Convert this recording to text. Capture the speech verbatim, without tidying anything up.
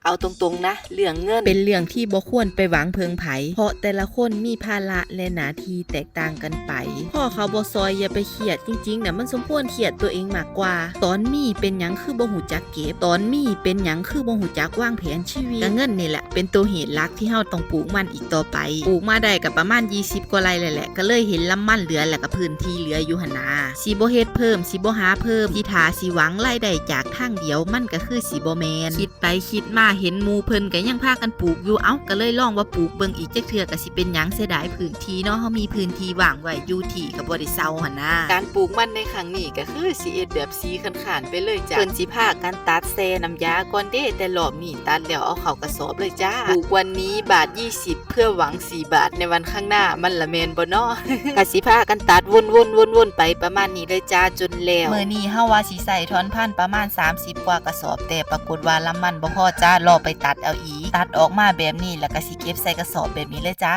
เอาตรงๆนะ เรื่องเงินเป็นเรื่องที่บ่ควรไปหวังเพิ่งไผ เพราะแต่ละคนมีภาระและหน้าที่แตกต่างกันไป พ่อเขาบ่ซอยอย่าไปเครียด จริงๆน่ะมันสมควรเครียดตัวเองมากกว่า ตอนมีเป็นหยังคือบ่ฮู้จักเก็บ ตอนมีเป็นหยังคือบ่ฮู้จักวางแผนชีวิต ก็เงินนี่แหละเป็นตัวเหตุหลักที่เฮาต้องปลูกมันอีกต่อไป ปลูกมาได้ก็ประมาณยี่สิบกว่าไร่แล้วแหละ ก็เลยเห็นลำมันเหลือแล้วก็พื้นที่เหลืออยู่หั่นนะ สิบ่เฮ็ดเพิ่ม สิบ่หาเพิ่ม สิท่าสิหวังรายได้จากทางเดียว มันก็คือสิบ่แม่น คิดไปคิดมาเห็นหมู่เพิ่นก็ยังพากันปลูกอยู่ เอ้า ก็เลยลองว่าปลูกเบิ่งอีกจักเทื่อ ก็สิเป็นหยัง เสียดายพื้นที่เนาะ เฮามีพื้นที่ว่างไว้อยู่ที่ก็บ่ได้เซาหั่นนะ การปลูกมันในครั้งนี้ก็คือสิเฮ็ดแบบสีค้านๆไปเลยจ้ะ เพิ่นสิพากันตัดแช่น้ำยาก่อนเด้ แต่รอบนี้ตัดแล้วเอาเข้ากระสอบเลยจ้า ปลูกวันนี้บาทยี่สิบ เพื่อหวังสี่บาทในวันข้างหน้า มันละแม่นบ่น้อ ก็สิพากันตัดวนๆๆๆไปประมาณนี้เลยจ้า จนแล้ว มื้อนี้เฮาว่าสิใส่ถอนพันธุ์ประมาณสามสิบกว่ากระสอบ แต่ปรากฏว่าลำมันบ่พอจ้า รอไปตัดเอาอีก ตัดออกมาแบบนี้แล้วก็สิเก็บใส่กระสอบแบบนี้เลยจ้า